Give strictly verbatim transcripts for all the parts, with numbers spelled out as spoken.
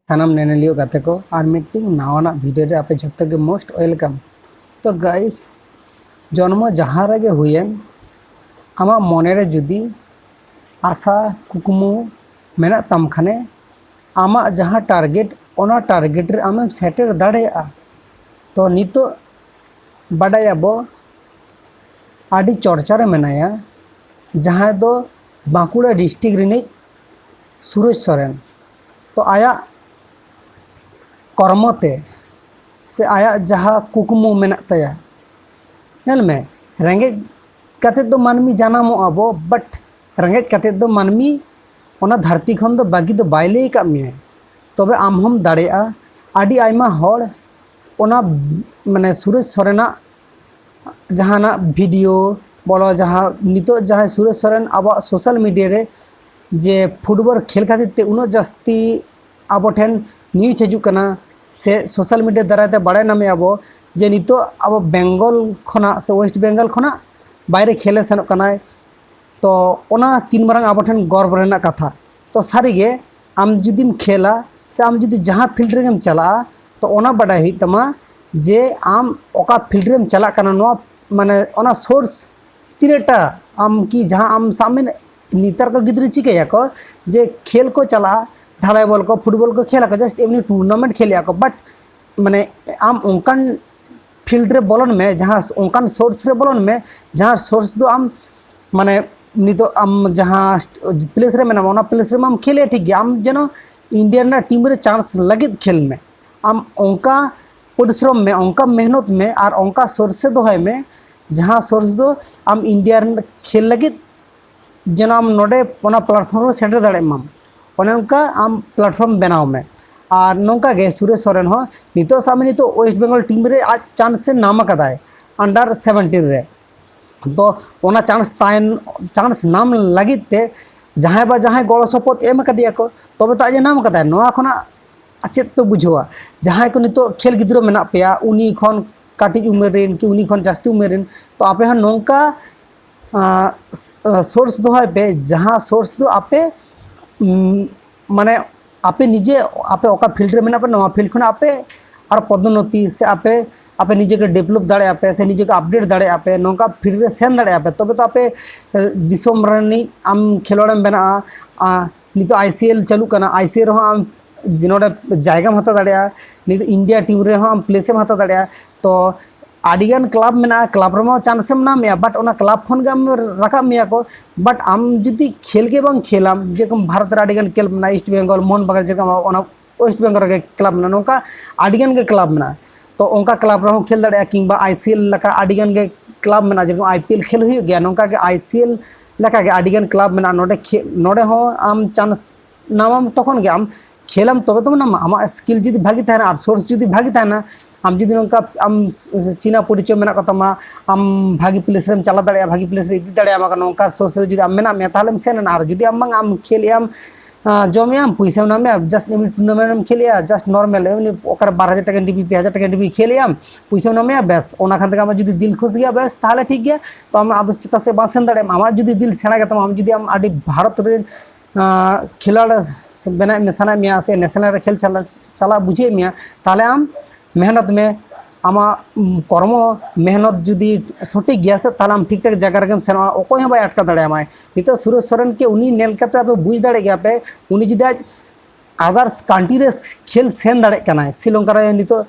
ᱥᱟᱱᱟᱢ ᱧᱮᱧᱮᱞᱤᱭᱟᱹ ᱜᱟᱛᱮ ᱠᱚ, ᱟᱨ ᱢᱤᱫᱴᱤᱝ ᱱᱟᱣᱟᱱᱟᱜ ᱵᱷᱤᱰᱤᱭᱳ ᱨᱮ ᱟᱯᱮ ᱡᱷᱚᱛᱚ ᱜᱮ most welcome᱾ ᱛᱚ ᱜᱟᱭᱤᱥ, ᱡᱚᱱᱢᱚ ᱡᱟᱦᱟᱸ ᱨᱮᱜᱮ ᱦᱩᱭᱮᱱ, ᱟᱢᱟᱜ ᱢᱚᱱᱮ ᱨᱮ ᱡᱩᱫᱤ ᱟᱥᱟ ᱠᱩᱠᱢᱩ ᱢᱮᱱᱟᱜ ᱛᱟᱢ ᱠᱷᱟᱱᱮ, ᱟᱢᱟᱜ ᱡᱟᱦᱟᱸ ᱴᱟᱨᱜᱮᱴ, ᱚᱱᱟ ᱴᱟᱨᱜᱮᱴ ᱨᱮ ᱟᱢᱮᱢ ᱥᱮᱴᱮᱨ ᱫᱟᱲᱮᱭᱟᱜᱼᱟ᱾ ᱛᱚ ᱱᱤᱛᱚᱜ ᱵᱟᱰᱟᱭᱟᱵᱚ ᱟᱹᱰᱤ ᱪᱚᱨᱪᱟ ᱨᱮ ᱢᱮᱱᱟᱭᱟ, ᱡᱟᱦᱟᱸᱭ ᱫᱚ ᱵᱟᱸᱠᱩᱲᱟ ᱰᱤᱥᱴᱤᱠ ᱨᱤᱱᱤᱡ ᱥᱩᱨᱮᱥ ᱥᱚᱨᱮᱱ᱾ ᱛᱚ ᱟᱭᱟᱜ ᱠᱚᱨᱢᱚ ᱛᱮ ᱥᱮ ᱟᱭᱟᱜ ᱡᱟᱦᱟᱸ ᱠᱩᱠᱢᱩ ᱢᱮᱱᱟᱜ ᱛᱟᱭᱟ, ᱧᱮᱞ ᱢᱮ, ᱨᱮᱸᱜᱮᱡ ᱠᱟᱛᱮᱫ ᱫᱚ ᱢᱟᱹᱱᱢᱤ ᱡᱟᱱᱟᱢᱚᱜ ᱟᱵᱚ, but ᱨᱮᱸᱜᱮᱡ ᱠᱟᱛᱮᱫ ᱫᱚ ᱢᱟᱹᱱᱢᱤ ᱚᱱᱟ ᱫᱷᱟᱹᱨᱛᱤ ᱠᱷᱚᱱ ᱫᱚ ᱵᱟᱹᱜᱤ ᱫᱚ ᱵᱟᱭ ᱞᱟᱹᱭ ᱟᱠᱟᱫ ᱢᱮᱭᱟ᱾ ᱛᱚᱵᱮ ᱟᱢ ᱦᱚᱸᱢ ᱫᱟᱲᱮᱭᱟᱜᱼᱟ᱾ ᱟᱹᱰᱤ ᱟᱭᱢᱟ ᱦᱚᱲ ᱚᱱᱟ, ᱢᱟᱱᱮ, ᱥᱩᱨᱮᱥ ᱥᱚᱨᱮᱱᱟᱜ ᱡᱟᱦᱟᱱᱟᱜ ᱵᱷᱤᱰᱤᱭᱳ ᱵᱚᱞᱚ, ᱡᱟᱦᱟᱸ ᱱᱤᱛᱚᱜ ᱡᱟᱦᱟᱸᱭ ᱥᱩᱨᱮᱥ ᱥᱚᱨᱮᱱ ᱟᱵᱚᱣᱟᱜ ᱥᱳᱥᱟᱞ ᱢᱤᱰᱤᱭᱟ ᱨᱮ ᱡᱮ ᱯᱷᱩᱴᱵᱚᱞ ᱠᱷᱮᱞ ᱠᱷᱟᱹᱛᱤᱨ ᱛᱮ ᱩᱱᱟᱹᱜ ᱡᱟᱹᱥᱛᱤ ᱟᱵᱚ ᱴᱷᱮᱱ ᱱᱤᱭᱩᱡᱽ ᱦᱤᱡᱩᱜ ᱠᱟᱱᱟ ᱥᱮ ᱥᱳᱥᱟᱞ ᱢᱤᱰᱤᱭᱟ ᱫᱟᱨᱟᱭ ᱛᱮ ᱵᱟᱲᱟᱭ ᱧᱟᱢᱮᱫᱼᱟ ᱵᱚ ᱡᱮ ᱱᱤᱛᱚᱜ ᱟᱵᱚ ᱵᱮᱝᱜᱚᱞ ᱠᱷᱚᱱᱟᱜ ᱥᱮ ᱳᱭᱮᱥᱴ ᱵᱮᱝᱜᱚᱞ ᱠᱷᱚᱱᱟᱜ ᱵᱟᱭᱨᱮ ᱠᱷᱮᱞᱮ ᱥᱮᱱᱚᱜ ᱠᱟᱱᱟᱭ᱾ ᱛᱚ ᱚᱱᱟ ᱛᱤᱱ ᱢᱟᱨᱟᱝ ᱟᱵᱚ ᱴᱷᱮᱱ ᱜᱚᱨᱵ ᱨᱮᱱᱟᱜ ᱠᱟᱛᱷᱟ᱾ ᱛᱚ ᱥᱟᱹᱨᱤᱜᱮ, ᱟᱢ ᱡᱩᱫᱤᱢ ᱠᱷᱮᱞᱟ ᱥᱮ ᱟᱢ ᱡᱩᱫᱤ ᱡᱟᱦᱟᱸ ᱯᱷᱤᱞᱰ ᱨᱮᱜᱮᱢ ᱪᱟᱞᱟᱜᱼᱟ, ᱛᱚ ᱚᱱᱟ ᱵᱟᱰᱟᱭ ᱦᱩᱭᱩᱜ ᱛᱟᱢᱟ ᱡᱮ ᱟᱢ ᱚᱠᱟ ᱯᱷᱤᱞᱰ ᱨᱮᱢ ᱪᱟᱞᱟᱜ ᱠᱟᱱᱟ, ᱱᱚᱣᱟ, ᱢᱟᱱᱮ, ᱚᱱᱟ ᱥᱳᱨᱥ ᱛᱤᱱᱟᱹᱜᱴᱟ ᱟᱢ ᱠᱤ, ᱡᱟᱦᱟᱸ ᱟᱢ ᱥᱟᱵ ᱢᱮ, ᱱᱮᱛᱟᱨ ᱠᱚ ᱜᱤᱫᱽᱨᱟᱹ ᱪᱤᱠᱟᱹᱭᱟᱠᱚ ᱡᱮ ᱠᱷᱮᱞ ᱠᱚ ᱪᱟᱞᱟᱜᱼᱟ, ᱰᱷᱟᱞᱟᱭ ᱵᱚᱞ ᱠᱚ, ᱯᱷᱩᱴᱵᱚᱞ ᱠᱚ ᱠᱷᱮᱞ ᱟᱠᱚ, ᱡᱟᱥᱴ ᱮᱢᱱᱤ ᱴᱩᱨᱱᱟᱢᱮᱱᱴ ᱠᱷᱮᱞᱮᱜᱼᱟ ᱠᱚ, ᱵᱟᱴ, ᱢᱟᱱᱮ, ᱟᱢ ᱚᱱᱠᱟᱱ ᱯᱷᱤᱞᱰ ᱨᱮ ᱵᱚᱞᱚᱱ ᱢᱮ, ᱡᱟᱦᱟᱸ ᱚᱱᱠᱟᱱ ᱥᱳᱨᱥ ᱨᱮ ᱵᱚᱞᱚᱱ ᱢᱮ, ᱡᱟᱦᱟᱸ ᱥᱳᱨᱥ ᱫᱚ ᱟᱢ, ᱢᱟᱱᱮ, ᱱᱤᱛᱚᱜ ᱟᱢ ᱡᱟᱦᱟᱸ ᱯᱞᱮᱥ ᱨᱮ ᱢᱮᱱᱟᱢᱟ, ᱚᱱᱟ ᱯᱞᱮᱥ ᱨᱮᱢᱟᱢ ᱠᱷᱮᱞᱮᱫ ᱴᱷᱤᱠ ᱜᱮᱭᱟ, ᱟᱢ ᱡᱮᱱᱚ ᱤᱱᱰᱤᱭᱟ ᱨᱮᱱᱟᱜ ᱴᱤᱢ ᱨᱮ ᱪᱟᱱᱥ ᱞᱟᱹᱜᱤᱫ ᱠᱷᱮᱞ ᱢᱮ᱾ ᱟᱢ ᱚᱱᱠᱟ ᱯᱚᱨᱤᱥᱨᱚᱢ ᱢᱮ, ᱚᱱᱠᱟ ᱢᱮᱦᱱᱚᱛ ᱢᱮ, ᱟᱨ ᱚᱱᱠᱟ ᱥᱳᱨᱥ ᱮ ᱫᱚᱦᱚᱭ ᱢᱮ, ᱡᱟᱦᱟᱸ ᱥᱳᱨᱥ ᱫᱚ ᱟᱢ ᱤᱱᱰᱤᱭᱟ ᱨᱮᱱ ᱠᱷᱮᱞ ᱞᱟᱹᱜᱤᱫ ᱡᱮᱱᱚ ᱟᱢ ᱱᱚᱰᱮ ᱚᱱᱟ ᱯᱞᱟᱴᱯᱷᱚᱨᱢ ᱨᱮ ᱥᱮᱴᱮᱨ ᱫᱟᱲᱮᱭᱟᱜ ᱢᱟᱢ᱾ ᱚᱱᱮ ᱚᱱᱠᱟ ᱟᱢ ᱯᱞᱟᱴᱯᱷᱚᱨᱢ ᱵᱮᱱᱟᱣ ᱢᱮ᱾ ᱟᱨ ᱱᱚᱝᱠᱟ ᱜᱮ ᱥᱩᱨᱮᱥ ᱥᱚᱨᱮᱱ ᱦᱚᱸ ᱱᱤᱛᱚᱜ ᱥᱟᱵ ᱢᱮ, ᱱᱤᱛᱚᱜ ᱳᱭᱮᱥᱴ ᱵᱮᱝᱜᱚᱞ ᱴᱤᱢ ᱨᱮ ᱟᱡ ᱪᱟᱱᱥ ᱮ ᱧᱟᱢ ᱟᱠᱟᱫᱟᱭ ᱟᱱᱰᱟᱨ ᱥᱮᱵᱷᱮᱱᱴᱤᱱ ᱨᱮ᱾ ᱛᱚ ᱚᱱᱟ ᱪᱟᱱᱥ ᱛᱟᱭᱮᱱ, ᱪᱟᱱᱥ ᱧᱟᱢ ᱞᱟᱹᱜᱤᱫ ᱛᱮ ᱡᱟᱦᱟᱸᱭ ᱵᱟ ᱡᱟᱦᱟᱸᱭ ᱜᱚᱲᱚ ᱥᱚᱯᱚᱦᱚᱫ ᱮᱢ ᱟᱠᱟᱫᱮᱭᱟ ᱠᱚ, ᱛᱚᱵᱮ ᱛᱚ ᱟᱡ ᱮ ᱧᱟᱢ ᱟᱠᱟᱫᱟᱭ᱾ ᱱᱚᱣᱟ ᱠᱷᱚᱱᱟᱜ ᱪᱮᱫ ᱯᱮ ᱵᱩᱡᱷᱟᱹᱣᱟ? ᱡᱟᱦᱟᱸᱭ ᱠᱚ ᱱᱤᱛᱚᱜ ᱠᱷᱮᱞ ᱜᱤᱫᱽᱨᱟᱹ ᱢᱮᱱᱟᱜ ᱯᱮᱭᱟ, ᱩᱱᱤ ᱠᱷᱚᱱ ᱠᱟᱹᱴᱤᱡ ᱩᱢᱮᱨ ᱨᱮᱱ ᱠᱤ ᱩᱱᱤ ᱠᱷᱚᱱ ᱡᱟᱹᱥᱛᱤ ᱩᱢᱮᱨ ᱨᱮᱱ, ᱛᱚ ᱟᱯᱮ ᱦᱚᱸ ᱱᱚᱝᱠᱟ ᱥᱳᱨᱥ ᱫᱚᱦᱚᱭ ᱯᱮ, ᱡᱟᱦᱟᱸ ᱥᱳᱨᱥ ᱫᱚ ᱟᱯᱮ, ᱩᱢ, ᱢᱟᱱᱮ, ᱟᱯᱮ ᱱᱤᱡᱮ, ᱟᱯᱮ ᱚᱠᱟ ᱯᱷᱤᱞᱰ ᱨᱮ ᱢᱮᱱᱟᱜ ᱯᱮ, ᱱᱚᱣᱟ ᱯᱷᱤᱞᱰ ᱠᱷᱚᱱᱟᱜ ᱟᱯᱮ ᱟᱨ ᱯᱚᱫᱚᱱᱱᱚᱛᱤ ᱥᱮ ᱟᱯᱮ ᱟᱯᱮ ᱱᱤᱡᱮ ᱠᱚ ᱰᱮᱵᱷᱞᱚᱯ ᱫᱟᱲᱮᱭᱟᱜᱼᱟ ᱯᱮ ᱥᱮ ᱱᱤᱡᱮ ᱠᱚ ᱟᱯᱰᱮᱴ ᱫᱟᱲᱮᱭᱟᱜᱼᱟ ᱯᱮ, ᱱᱚᱝᱠᱟ ᱯᱷᱤᱞᱰ ᱨᱮ ᱥᱮᱱ ᱫᱟᱲᱮᱭᱟᱜᱼᱟ ᱯᱮ, ᱛᱚᱵᱮ ᱛᱚ ᱟᱯᱮ ᱫᱤᱥᱚᱢ ᱨᱤᱱᱤᱡ ᱟᱢ ᱠᱷᱮᱞᱳᱰᱮᱢ ᱵᱮᱱᱟᱜᱼᱟ᱾ ᱱᱤᱛᱚᱜ ᱟᱭ ᱥᱤ ᱮᱞ ᱪᱟᱹᱞᱩᱜ ᱠᱟᱱᱟ, ᱟᱭ ᱥᱤ ᱮᱞ ᱨᱮᱦᱚᱸ ᱟᱢ ᱱᱚᱰᱮ ᱡᱟᱭᱜᱟᱢ ᱦᱟᱛᱟᱣ ᱫᱟᱲᱮᱭᱟᱜᱼᱟ᱾ ᱱᱤᱛᱚᱜ ᱤᱱᱰᱤᱭᱟ ᱴᱤᱢ ᱨᱮᱦᱚᱸ ᱟᱢ ᱯᱞᱮᱥᱮᱢ ᱦᱟᱛᱟᱣ ᱫᱟᱲᱮᱭᱟᱜᱼᱟ᱾ ᱛᱚ ᱟᱹᱰᱤᱜᱟᱱ ᱠᱞᱟᱵᱽ ᱢᱮᱱᱟᱜᱼᱟ, ᱠᱞᱟᱵᱽ ᱨᱮᱢᱟ ᱪᱟᱱᱥ ᱮᱢ ᱧᱟᱢᱮᱜᱼᱟ, ᱵᱟᱴ ᱚᱱᱟ ᱠᱞᱟᱵᱽ ᱠᱷᱚᱱ ᱜᱮ ᱟᱢ ᱨᱟᱠᱟᱵ ᱢᱮᱭᱟ ᱠᱚ᱾ ᱵᱟᱴ ᱟᱢ ᱡᱩᱫᱤ ᱠᱷᱮᱞ ᱜᱮ ᱵᱟᱝ ᱠᱷᱮᱞᱟᱢ, ᱡᱮᱨᱚᱠᱚᱢ ᱵᱷᱟᱨᱚᱛ ᱨᱮ ᱟᱹᱰᱤᱜᱟᱱ ᱠᱞᱟᱵᱽ ᱢᱮᱱᱟᱜᱼᱟ, ᱤᱥᱴ ᱵᱮᱝᱜᱚᱞ, ᱢᱳᱦᱚᱱ ᱵᱟᱜᱟᱱ, ᱡᱮᱨᱚᱠᱚᱢ ᱚᱱᱟ ᱳᱭᱮᱥᱴ ᱵᱮᱝᱜᱚᱞ ᱨᱮᱜᱮ ᱠᱞᱟᱵᱽ ᱢᱮᱱᱟᱜᱼᱟ, ᱱᱚᱝᱠᱟ ᱟᱹᱰᱤᱜᱟᱱ ᱜᱮ ᱠᱞᱟᱵᱽ ᱢᱮᱱᱟᱜᱼᱟ᱾ ᱛᱚ ᱚᱱᱠᱟ ᱠᱞᱟᱵᱽ ᱨᱮᱦᱚᱸ ᱠᱷᱮᱞ ᱫᱟᱲᱮᱭᱟᱜᱼᱟ, ᱠᱤᱝᱵᱟ ᱟᱭ ᱥᱤ ᱮᱞ ᱞᱮᱠᱟ ᱟᱹᱰᱤᱜᱟᱱ ᱜᱮ ᱠᱞᱟᱵᱽ ᱢᱮᱱᱟᱜᱼᱟ, ᱡᱮᱨᱚᱠᱚᱢ ᱟᱭ ᱯᱤ ᱮᱞ ᱠᱷᱮᱞ ᱦᱩᱭᱩᱜ ᱜᱮᱭᱟ, ᱱᱚᱝᱠᱟ ᱜᱮ ᱟᱭ ᱥᱤ ᱮᱞ ᱞᱮᱠᱟᱜᱮ ᱟᱹᱰᱤᱜᱟᱱ ᱠᱞᱟᱵᱽ ᱢᱮᱱᱟᱜᱼᱟ᱾ ᱱᱚᱰᱮ ᱠᱷᱮ- ᱱᱚᱰᱮ ᱦᱚᱸ ᱟᱢ ᱪᱟᱱᱥ ᱱᱟᱢᱟᱢ ᱛᱚᱠᱷᱚᱱ ᱜᱮ ᱟᱢ ᱠᱷᱮᱞᱟᱢ, ᱛᱚᱵᱮ ᱛᱚᱢ ᱱᱟᱢᱟ᱾ ᱟᱢᱟᱜ ᱥᱠᱤᱞ ᱡᱩᱫᱤ ᱵᱷᱟᱜᱤ ᱛᱟᱦᱮᱱᱟ ᱟᱨ ᱥᱳᱨᱥ ᱡᱩᱫᱤ ᱵᱷᱟᱜᱤ ᱛᱟᱦᱮᱱᱟ, ᱟᱢ ᱡᱩᱫᱤ ᱱᱚᱝᱠᱟ ᱟᱢ ᱪᱤᱱᱟ ᱯᱚᱨᱤᱪᱚᱭ ᱢᱮᱱᱟᱜ ᱠᱚ ᱛᱟᱢᱟ, ᱟᱢ ᱵᱷᱟᱜᱤ ᱯᱞᱮᱥ ᱨᱮᱢ ᱪᱟᱞᱟᱣ ᱫᱟᱲᱮᱭᱟᱜᱼᱟ, ᱵᱷᱟᱜᱤ ᱯᱞᱮᱥ ᱨᱮ ᱤᱫᱤ ᱫᱟᱲᱮᱭᱟᱢᱟ, ᱱᱚᱝᱠᱟ ᱥᱳᱨᱥ ᱨᱮ ᱡᱩᱫᱤ ᱟᱢ ᱢᱮᱱᱟᱜ ᱢᱮᱭᱟ, ᱛᱟᱦᱚᱞᱮᱢ ᱥᱮᱱ ᱮᱱᱟ᱾ ᱟᱨ ᱡᱩᱫᱤ ᱟᱢ ᱵᱟᱝ ᱟᱢ ᱠᱷᱮᱞ ᱮᱜ ᱟᱢ, ᱟᱸ, ᱡᱚᱢᱮᱜ ᱟᱢ, ᱯᱩᱭᱥᱟᱹᱢ ᱧᱟᱢᱮᱜᱼᱟ, ᱡᱟᱥᱴ ᱮᱢᱱᱤ ᱴᱩᱨᱱᱟᱢᱮᱱᱴ ᱮᱢ ᱠᱷᱮᱞᱮᱜᱼᱟ, ᱡᱟᱥᱴ ᱱᱚᱨᱢᱟᱞ ᱮᱢᱱᱤ ᱚᱠᱟᱨᱮ ᱵᱟᱨ ᱦᱟᱡᱟᱨ ᱴᱟᱠᱟ ᱮᱱ ᱰᱤ ᱯᱤ, ᱯᱮ ᱦᱟᱡᱟᱨ ᱴᱟᱠᱟ ᱮᱱ ᱰᱤ ᱯᱤ ᱠᱷᱮᱞᱮᱜ ᱟᱢ, ᱯᱩᱭᱥᱟᱹᱢ ᱧᱟᱢᱮᱜᱼᱟ, ᱵᱮᱥ, ᱚᱱᱟ ᱠᱷᱟᱱ ᱛᱮᱜᱮ ᱟᱢᱟᱜ ᱡᱩᱫᱤ ᱫᱤᱞ ᱠᱷᱩᱥ ᱜᱮᱭᱟ, ᱵᱮᱥ, ᱛᱟᱦᱚᱞᱮ ᱴᱷᱤᱠ ᱜᱮᱭᱟ᱾ ᱛᱚ ᱟᱢ ᱟᱫᱚ ᱪᱮᱛᱟᱱ ᱥᱮᱫ ᱵᱟᱝ ᱥᱮᱱ ᱫᱟᱲᱮᱭᱟᱜ ᱟᱢ᱾ ᱟᱢᱟᱜ ᱡᱩᱫᱤ ᱫᱤᱞ ᱥᱮᱬᱟ ᱜᱮᱛᱟᱢᱟ, ᱟᱢ ᱡᱩᱫᱤ ᱟᱢ ᱟᱹᱰᱤ ᱵᱷᱟᱨᱚᱛ ᱨᱮᱱ, ᱟᱸ, ᱠᱷᱮᱞᱳᱣᱟᱲ ᱵᱮᱱᱟᱜ ᱢᱮ ᱥᱟᱱᱟᱭᱮᱫ ᱢᱮᱭᱟ ᱥᱮ ᱱᱮᱥᱱᱟᱞ ᱨᱮ ᱠᱷᱮᱞ ᱪᱟᱞᱟᱜ, ᱪᱟᱞᱟᱜ ᱵᱩᱡᱷᱟᱹᱣᱮᱫ ᱢᱮᱭᱟ, ᱛᱟᱦᱚᱞᱮ ᱟᱢ ᱢᱮᱦᱱᱚᱛ ᱢᱮ, ᱟᱢᱟᱜ, ᱩᱢ, ᱠᱚᱨᱢᱚ ᱢᱮᱦᱱᱚᱛ ᱡᱩᱫᱤ ᱥᱚᱴᱷᱤᱠ ᱜᱮᱭᱟ ᱥᱮ, ᱛᱟᱦᱚᱞᱮ ᱟᱢ ᱴᱷᱤᱠ ᱴᱷᱟᱠ ᱡᱟᱭᱜᱟ ᱨᱮᱜᱮᱢ ᱥᱮᱱᱚᱜᱼᱟ, ᱚᱠᱚᱭ ᱦᱚᱸ ᱵᱟᱭ ᱟᱴᱠᱟᱣ ᱫᱟᱲᱮᱭᱟᱢᱟᱭ᱾ ᱱᱤᱛᱚᱜ ᱥᱩᱨᱮᱥ ᱥᱚᱨᱮᱱ ᱠᱮ ᱩᱱᱤ ᱧᱮᱞ ᱠᱟᱛᱮ ᱟᱯᱮ ᱵᱩᱡᱽ ᱫᱟᱲᱮᱭᱟᱜ ᱜᱮᱭᱟ ᱯᱮ, ᱩᱱᱤ ᱡᱩᱫᱤ ᱟᱡ ᱟᱫᱟᱨᱥ ᱠᱟᱱᱴᱨᱤ ᱨᱮ ᱠᱷᱮᱞ ᱥᱮᱱ ᱫᱟᱲᱮᱭᱟᱜ ᱠᱟᱱᱟᱭ, ᱥᱨᱤᱞᱚᱝᱠᱟ ᱨᱮ ᱱᱤᱛᱚᱜ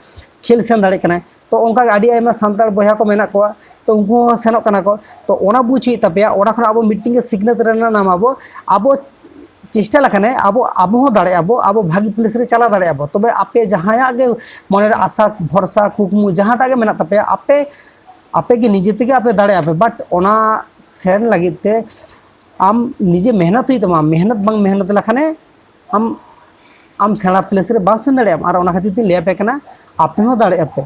ᱠᱷᱮᱞ ᱥᱮᱱ ᱫᱟᱲᱮᱭᱟᱜ ᱠᱟᱱᱟᱭ᱾ ᱛᱚ ᱚᱱᱠᱟᱜᱮ ᱟᱹᱰᱤ ᱟᱭᱢᱟ ᱥᱟᱱᱛᱟᱲ ᱵᱚᱭᱦᱟ ᱠᱚ ᱢᱮᱱᱟᱜ ᱠᱚᱣᱟ, ᱛᱚ ᱩᱱᱠᱩ ᱦᱚᱸ ᱥᱮᱱᱚᱜ ᱠᱟᱱᱟ ᱠᱚ᱾ ᱛᱚ ᱚᱱᱟ ᱵᱩᱡᱽ ᱦᱩᱭᱩᱜ ᱛᱟᱯᱮᱭᱟ, ᱚᱱᱟ ᱠᱷᱚᱱ ᱟᱵᱚ ᱢᱤᱫᱴᱮᱱ ᱜᱮ ᱥᱤᱠᱷᱱᱟᱹᱛ ᱨᱮᱱᱟᱜ ᱱᱟᱢ ᱟᱵᱚ, ᱟᱵᱚ ᱪᱮᱥᱴᱟ ᱞᱮᱠᱷᱟᱱᱮ ᱟᱵᱚ, ᱟᱵᱚ ᱦᱚᱸ ᱫᱟᱲᱮᱭᱟᱜᱼᱟ ᱵᱚ, ᱟᱵᱚ ᱵᱷᱟᱹᱜᱤ ᱯᱞᱮᱥ ᱨᱮ ᱪᱟᱞᱟᱣ ᱫᱟᱲᱮᱭᱟᱜᱼᱟ ᱵᱚ᱾ ᱛᱚᱵᱮ ᱟᱯᱮ ᱡᱟᱦᱟᱸᱭᱟᱜ ᱜᱮ ᱢᱚᱱᱮᱨᱮ ᱟᱥᱟ, ᱵᱷᱚᱨᱥᱟ, ᱠᱩᱠᱢᱩ ᱡᱟᱦᱟᱸᱴᱟᱜ ᱜᱮ ᱢᱮᱱᱟᱜ ᱛᱟᱯᱮᱭᱟ, ᱟᱯᱮ, ᱟᱯᱮ ᱜᱮ ᱱᱤᱡᱮ ᱛᱮᱜᱮ ᱟᱯᱮ ᱫᱟᱲᱮᱭᱟᱜᱼᱟ ᱯᱮ, ᱵᱟᱴ ᱚᱱᱟ ᱥᱮᱱ ᱞᱟᱹᱜᱤᱫ ᱛᱮ ᱟᱢ ᱱᱤᱡᱮ ᱢᱮᱦᱱᱚᱛ ᱦᱩᱭᱩᱜ ᱛᱟᱢᱟ᱾ ᱢᱮᱦᱱᱚᱛ ᱵᱟᱝ ᱢᱮᱦᱱᱚᱛ ᱞᱮᱠᱷᱟᱱᱮ ᱟᱢ, ᱟᱢ ᱥᱮᱬᱟ ᱯᱞᱮᱥ ᱨᱮ ᱵᱟᱢ ᱥᱮᱱ ᱫᱟᱲᱮᱭᱟᱜᱼᱟ᱾ ᱟᱨ ᱚᱱᱟ ᱠᱷᱟᱹᱛᱤᱨ ᱛᱤᱧ ᱞᱟᱹᱭ ᱟᱯᱮ ᱠᱟᱱᱟ, ᱟᱯᱮ ᱦᱚᱸ ᱫᱟᱲᱮᱭᱟᱜᱼᱟ ᱯᱮ᱾